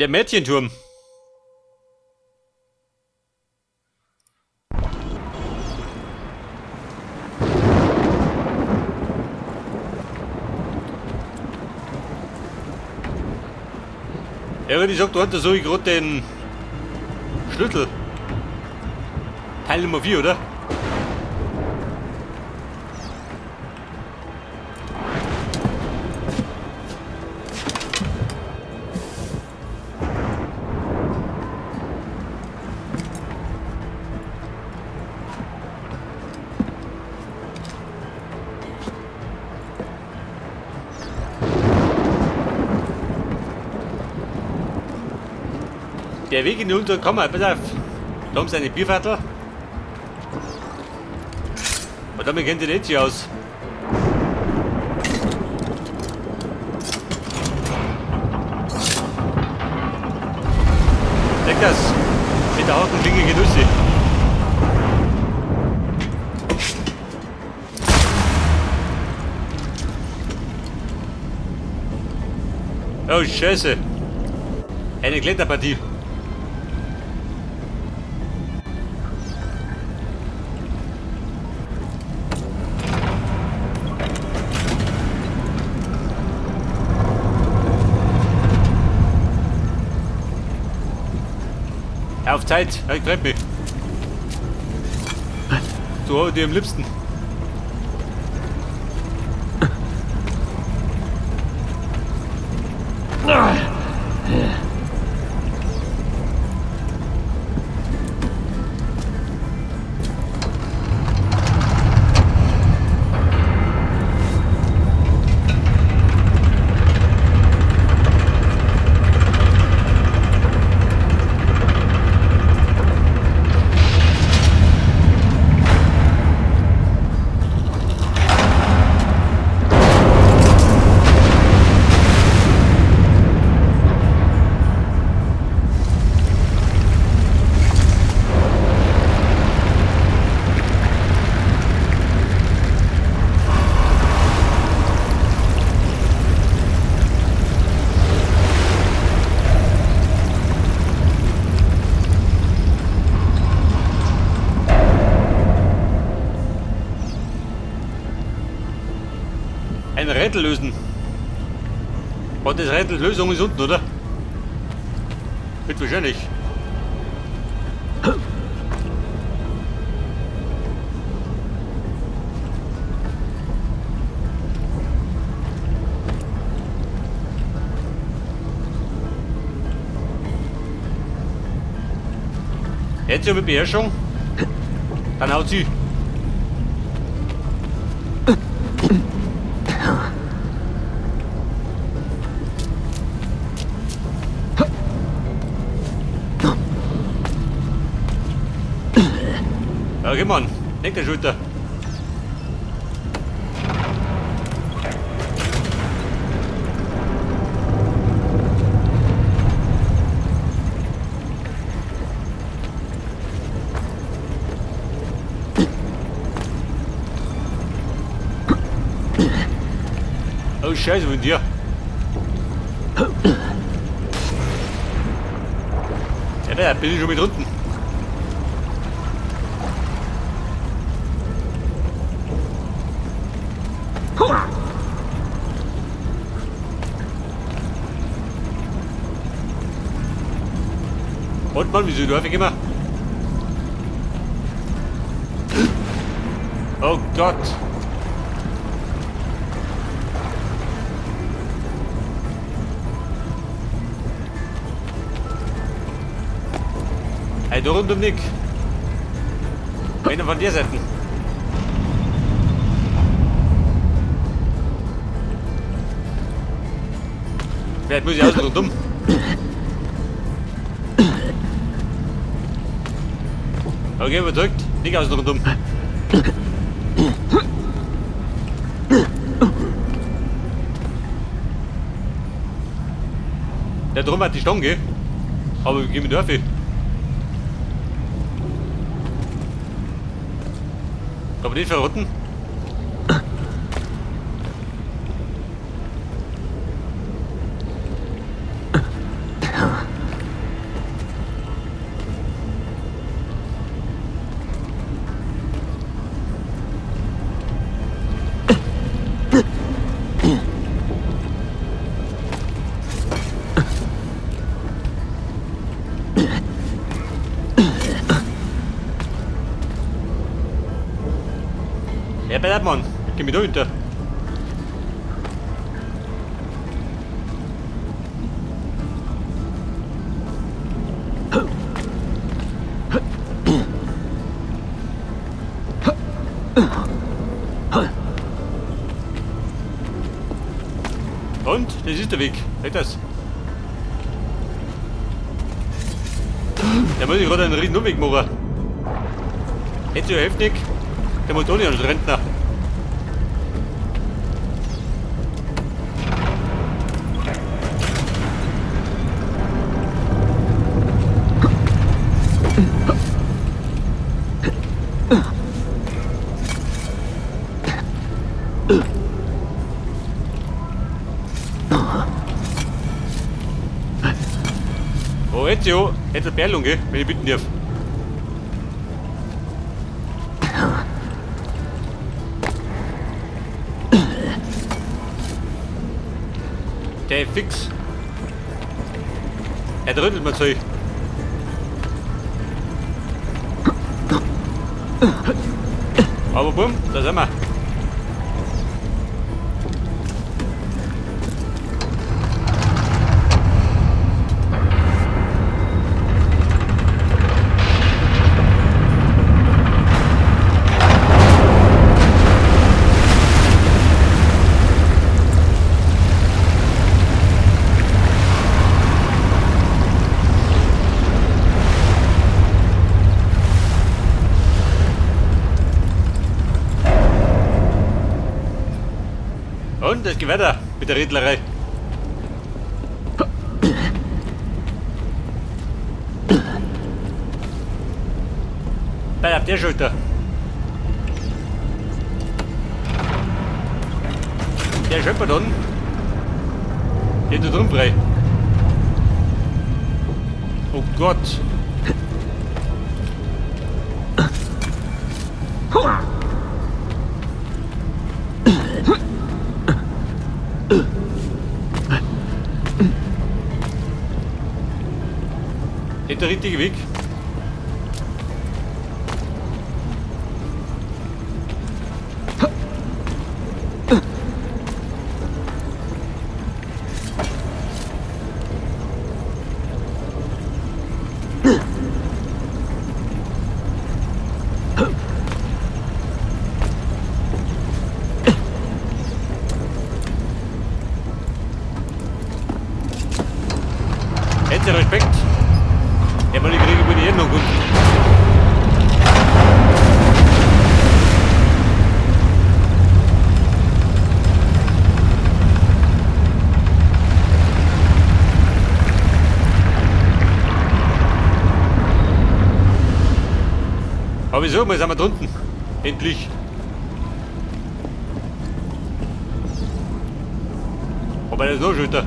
Der Mädchenturm. Ja, wenn ich sag, du hast so ich gerade den Schlüssel. Teil Nummer 4, oder? Der Weg in die untere Kammer, pass auf. Da haben sie eine Bierviertel. Und damit kennt ihr nicht hier aus. Leck das. Mit der harten Klinge Genüsse. Oh Scheiße. Eine Kletterpartie. Auf Zeit, ich treff mich. So hab ich die am liebsten. Ein Rätsel lösen. Und das Rätsel-Lösung ist unten, oder? Wird wahrscheinlich. Jetzt ja mit Beherrschung. Dann haut sie. Ja, geh mal. Lenk der Schulter. Oh Scheiße von dir. Ja, da bin ich schon mit unten. Und Mann, wieso darf ich immer? Oh Gott. Hey, da rund um Nick. Einer von der Seite. Vielleicht muss ich außen rundum. Okay, überzeugt. Nicht außen rundum. Der drum hat die Stange. Aber wir gehen mit Dörfi. Kann man den verrotten? Hey, bei Mann, geh mir da hinter. Und, das ist der Weg. Seht das? Da muss ich gerade einen riesen Umweg machen. Hätte ja heftig. Der muss auch nicht als Rentner. Oh, Ezio, hätte eine Perlung, gell, wenn ich bitten darf. Der ist fix. Er rüttelt mir Zeug. Aber bumm, da sind wir. Und es geht weiter mit der Redlerei. Bei auf der Schulter. Der Schöpfer dann. Der tut rumfrei. Oh Gott. Nicht der richtige Weg. Hätte Respekt. Ja, weil ich kriege bin ich eh noch gut. Aber wieso? Wir sind wir drunten. Endlich. Aber das ist noch schöner.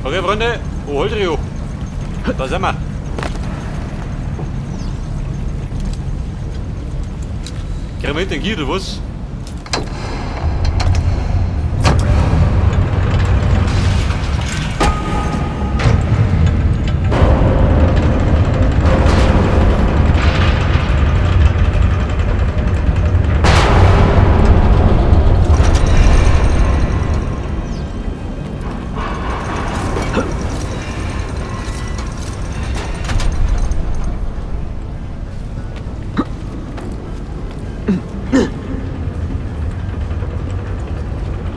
Okay, Freunde, wo holt ihr? Da sind wir. Kriegen wir hinter den oder was?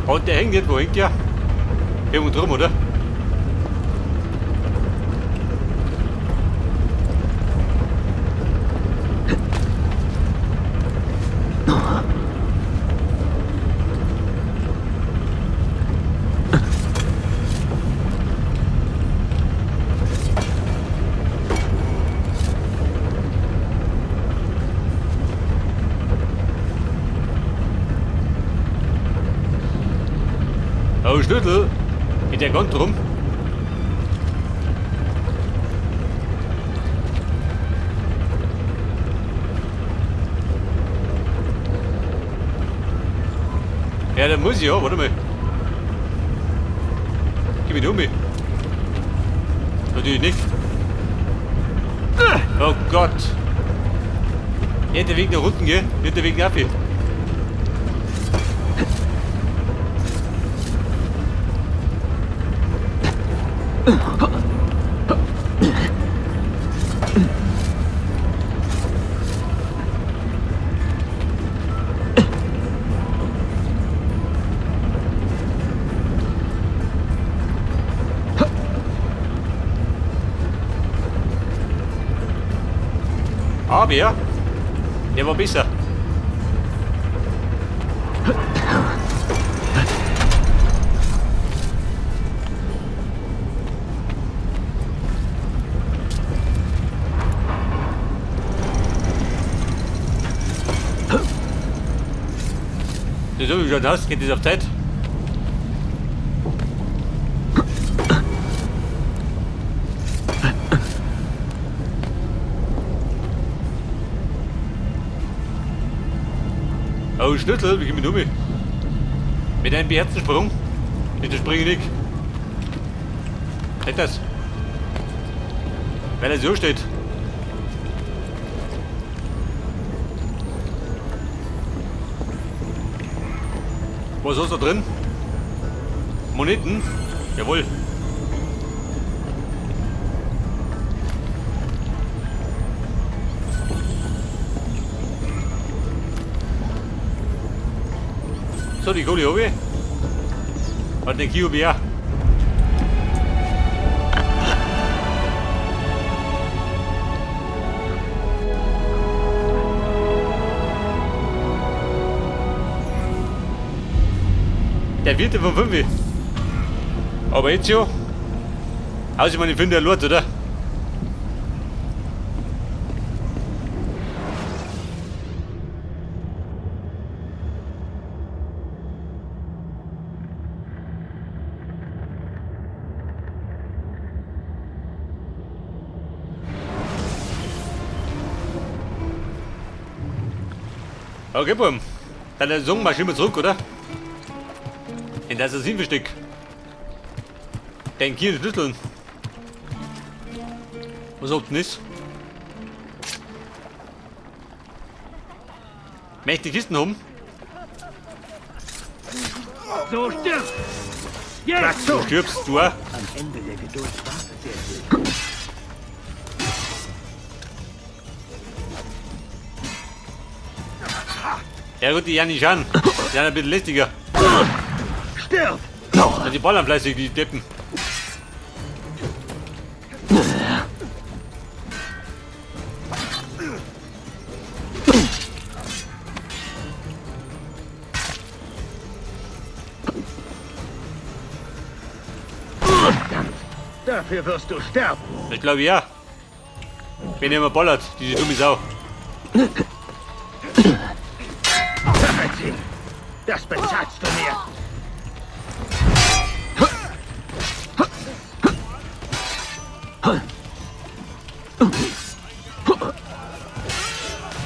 Und der hängt nicht, wo hängt der? Irgendwo drum, oder? Oh, Schlüssel. Geht der Gott drum? Ja, dann muss ich ja, warte mal. Gib mich um mich. Natürlich nicht. Oh Gott. Nicht der Weg nach unten, gell? Nicht der Weg nach hier. Aber ja, der war besser. So, wie schaut das? Geht das auf Zeit? Oh, Schlüssel, wie komme ich um? Mit einem beherzten Sprung? Nicht, das springe ich nicht. Nicht das. Weil er so steht. Was ist da drin? Moneten? Jawohl. So, die Kohle habe ich. Und den Kio auch. Der vierte von 5. Aber jetzt ja. Außer man, ich finde der Lord, oder? Okay, Bumm. Dann der Song marschieren wir zurück, oder? In das Assassinenversteck. Den Kiel Schlüsseln. Was ob denn ist? Möchte die Kisten haben? So stirbst! Jetzt! Du stirbst, du auch. Am Ende der Geduld wartet er. Ja gut, die ja nicht an. Die sind ein bisschen lästiger. Stirb! Ja, die ballern fleißig, die Deppen. Verdammt! Dafür wirst du sterben! Ich glaube ja. Wenn ihr immer ballert, diese dumme Sau. Das bezahlst du mir!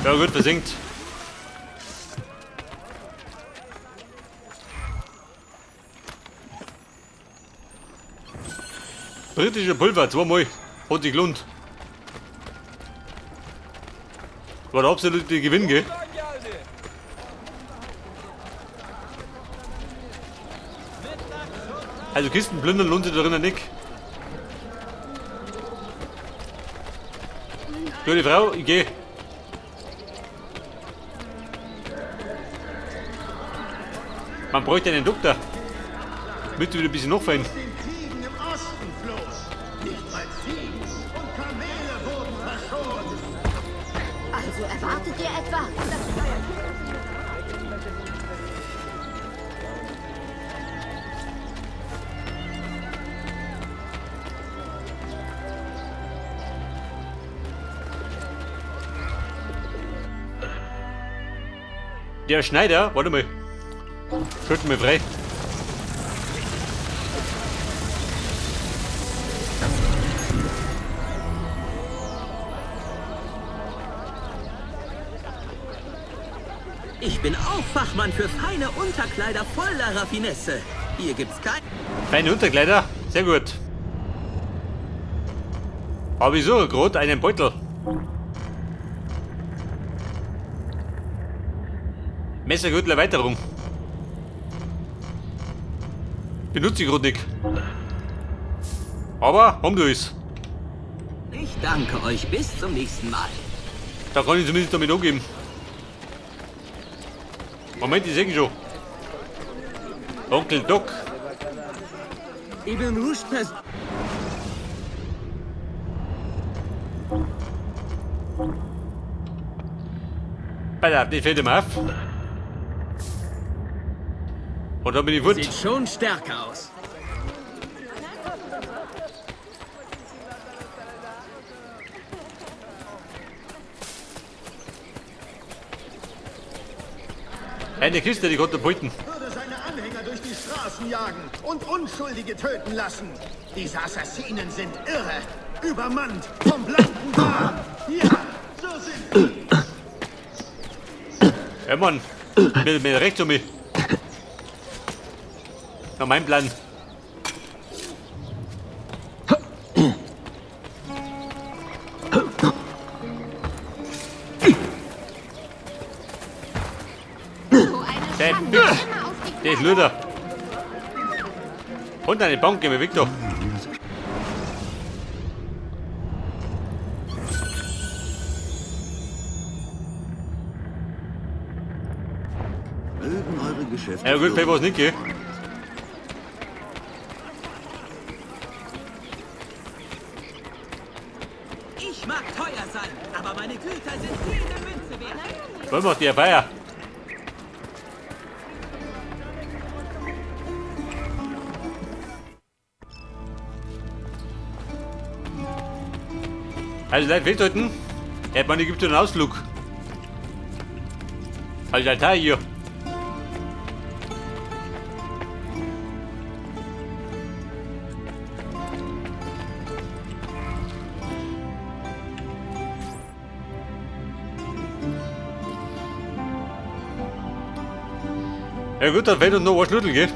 Ja gut, versinkt. Britische Pulver, zweimal. Hat sich gelohnt. War der absolute Gewinn, gell? Also Kisten plündern lohnt sich darin nicht. Gute Frau, ich geh. Man bräuchte einen Doktor. Müsste wieder ein bisschen nachfallen. Also erwartet ihr etwa? Der Schneider, warte mal. Schalten wir frei. Ich bin auch Fachmann für feine Unterkleider voller Raffinesse. Hier gibt's kein... Feine Unterkleider? Sehr gut. Aber wieso? Gerade einen Beutel. Messergürtel Erweiterung. Benutze ich gerade nicht. Aber haben du es. Ich danke euch. Bis zum nächsten Mal. Da kann ich zumindest damit umgehen. Moment, ich sehe ihn schon. Onkel Doc. Ibn Rushd. Alter, die fällt ihm auf. Und dann bin ich wut. Sieht schon stärker aus. Eine Kiste, die konnte beuten. Würde seine Anhänger durch die Straßen jagen und Unschuldige töten lassen. Diese Assassinen sind irre, übermannt vom blanken Wahn. Ja, so sind sie. Ja, Mann. Mit rechts um mich. Na, mein Plan. Der Der ist Luder. Und eine Bank, geh mir weg da. Mögen eure Geschäfte. Ja gut, was nicht, gell? Ich mag teuer sein, aber meine Güter sind jede Münze wert. Was macht die Feier? Also Leute, festhalten, der Mann gibt einen Ausflug. Also Altar hier. Ja gut, dann fehlt uns noch ein Schlüssel, gell?